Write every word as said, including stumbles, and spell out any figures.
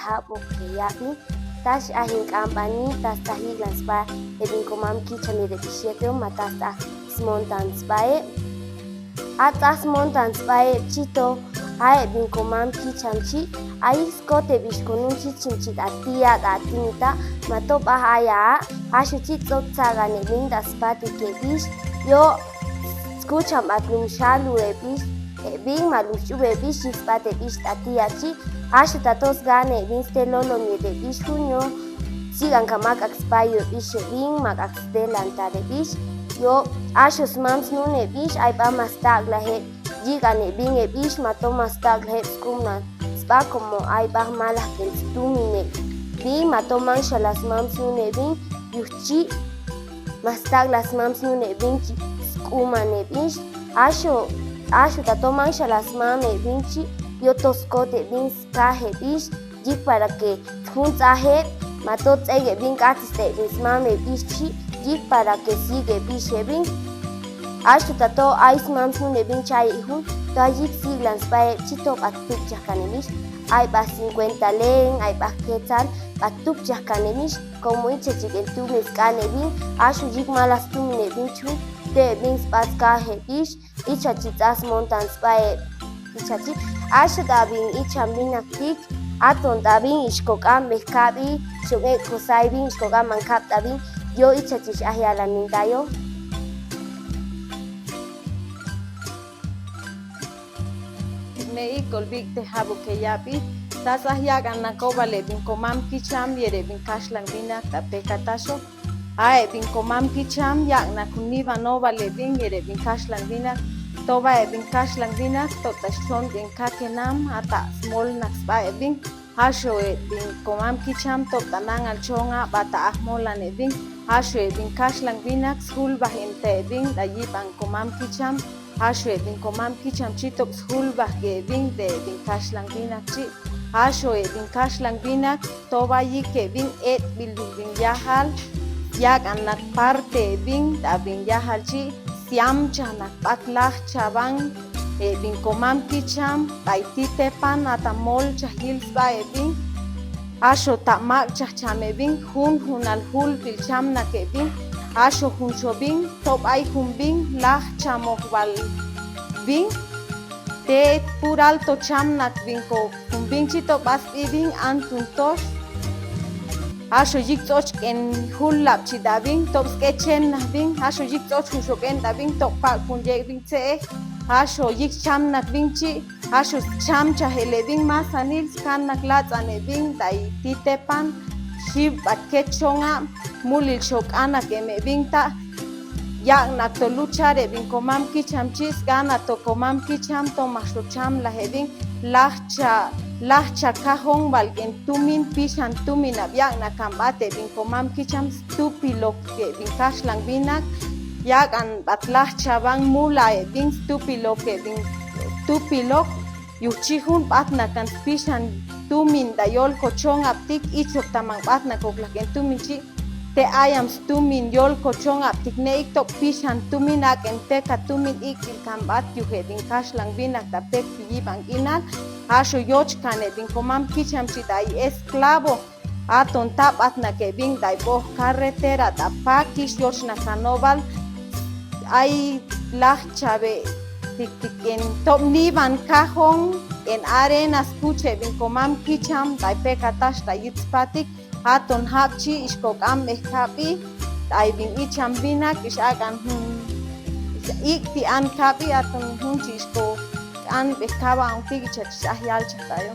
jabok jeyabi. Ta x'aj jink'ambani, ta x'aj jiklan sba ebin komam kicham yerebixhebio, ma ta x'aj smontan sba eb. A x'aj smontan sba eb chi to a ebin komam kicham chi, ayik skotebix kon un chichim chi t'atiya t'atinita, ma to baj aya a, axu chi tsot sagan ebin ta sbatike ebix, yo skucham atlumxalu ebix, ebin ma luxch'ub ebix, yik sbat ebix t'atiya chi, axu tato sgan ebin stelolon yerebix junio, sigan kamak'ak sbayo ebix ebin, mak'ak stelantar ebix, yo, axu smam snun ebix, ay bama stakla eb, yikan ebin ebix, ma toma stakla eb skumna sba como ay baj malak eb stumin ebin, ma to manxala smam snun ebin, yuchi ma stakla smam snun ebin chi skuman ebix, axu, axu tato manxala smam ebin chi, yo to skot ebin skaj ebix, yik para que sjuns aj eb, ma to ts'ek ebin k'atista ebin smam ebix chi, yik para que sik ebix ebin. Axu tato ay smam snun ebin chi ay jun, to ayik siklan sba eb chi to b'atupchakkan ebix, ay b'a cincuenta leng, ay b'a quetzal, b'atupchakkan ebix, como ichachik entumen sk'an ebin, axu yik mala stumin ebin chi jun, te ebin sba skaj ebix, ichachi ts'aj smontan sba eb, ichachi. Axu t'abin icham binaktik, aton t'abin ixkok'am bejkabi, xhok'ek kosaibin ixkok'am ankab t'abin, yo ichachi x'aj yalamintayo. Me'ik olbik te jabuk jeyabi, ta x'aj yak'an nakobal ebin komam kicham yere ebin kaxhlang binak ta pekatasho. A ebin komam kicham yak'nak jun nibanobal ebin yere ebin kaxhlang binak, toba ebin kaxhlang binak tobta xhon ebin kakenam, a ta smolnak sba ebin, axu ebin komam kicham tobta nangal chonga bata ajmolan ebin, axu ebin kaxhlang binak skulbak ente ebin ta yib'an komam kicham, axu ebin komam kicham chi tob skulbak ebin de ebin kaxhlang binak chi, axu ebin kaxhlang binak toba yik ebin etbil ebin yajal, yak'anak parte ebin ta ebin yajal chi, siamchanak b'at lajchaban ebin komam kicham, b'ay titepan a ta molchak yil sba ebin, axu ta makchak cham ebin, junjunal julbil chamnak ebin, axu junxobin, tob ay jun bin lajchamok bal bin, te pur alto chamnak bin ko jun bin chi tob asb'i bin antun tox, axu yik ts'och k'en julab chi t'abin, tob sk'echemnak bin, axu yik ts'och junxok'en t'abin, tob pakpun yek bin tse'ej, axu yik chamnak bin chi, axu chamchajel ebin masanil skannak lats'an ebin, tay titepan, xhibbat kechonga, mulil xhok'anak em ebin ta, yak'nak to luchar ebin komam kicham chi, sganat to komam kicham, toma xhochamlaj ebin, lajcha, lajcha kajon bal k'en tumin, pixan tumin ab yak'nak amb'at ebin komam kicham, stupilok ebin kaxhlang binak, yak'an b'at lajchaban mula ebin stupilok ebin, stupilok, yuchi jun b'atnakan spixan tumin ta yolko chongabtik, ichok taman b'atnakoklak k'en tumin chi, te ayam stumin yolko chongabtik ne'ik tob pixan tumin ak'en teka tumin ik'il kamb'at yuj ebin kaxhlang binak ta pekti yib'an k'inal, axu yochkan ebin komam kicham chi tay esclavo, aton tab'atnak ebin tay b'oj carretera ta pakix yochnakanobal, ay lajchabe tiktik en tob niban kajon en arena skuch ebin komam kicham tay pekatax ta yit spatik, aton jab chi ixkok'am bejkabi, tay bin icham binak ix ak'an jun, ikti an kabi, aton jun chi ixkok'an bejkaba auntik ichach ix aj yalchak tayo.